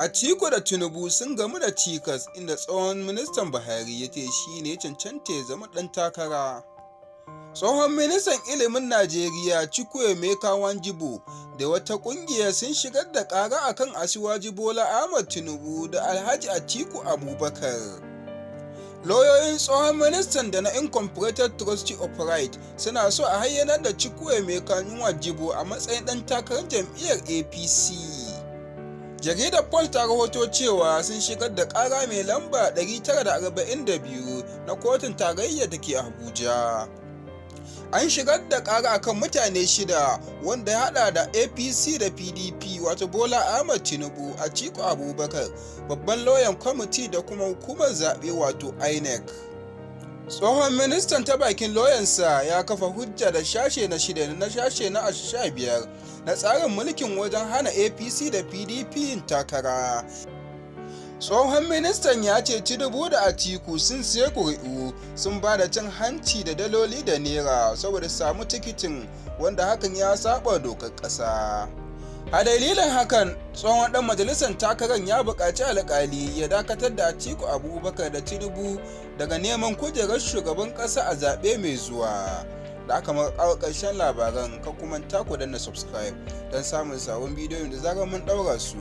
Atiku da Tinubu sun gamu da cikas, inda tsohon ministan Buhari ya ce shi ne cancanta ya zama ɗan takara. Tsohon ministan ilimin Najeriya Chukwuemeka Nwajiuba da wata ƙungiya sun shigar da ƙara akan Asiwaju Bola Ahmed Tinubu da Alhaji Atiku Abubakar. Lauyoyin tsohon ministan da na Incorporated Trustee of Right suna so a ayyanar da Chukwuemeka Nwajiuba a matsayin ɗan takarar jam'iyyar APC. Jaridar Punch ta rahoto cewa sun shigar da ƙara mai lamba 942 na kotun tarayya da ke Abuja. An shigar da ƙara akan mutane shida, wanda ya hada da APC da PDP, wato Bola Ahmed Tinubu, Atiku Abubakar, babban lauyan kwamiti da kuma hukumar zaɓe, wato INEC. Tsohon ministan, ta bakin lauyansa, ya kafa hujja da sashe na 6 na sashe na 15 na tsarin mulkin wajen hana APC da PDP yin takara. Tsohon ministan ya ce Tinubu da Atiku sun siya kuri'u, sun ba da cin hanci da daloli da naira saboda samu tikitin, wanda hakan ya saba dokar ƙasa. A dalilin hakan, tsohon dan majalisar takarar ya buƙaci alƙali ya dakatar da Atiku Abubakar da Tinubu daga neman kujerar shugaban ƙasa a zaɓe mai zuwa. Da aka kawo ƙarshen labaran, ka kuma ta ku danna subscribe don samun sabon bidiyon da zarar mun ɗaura su.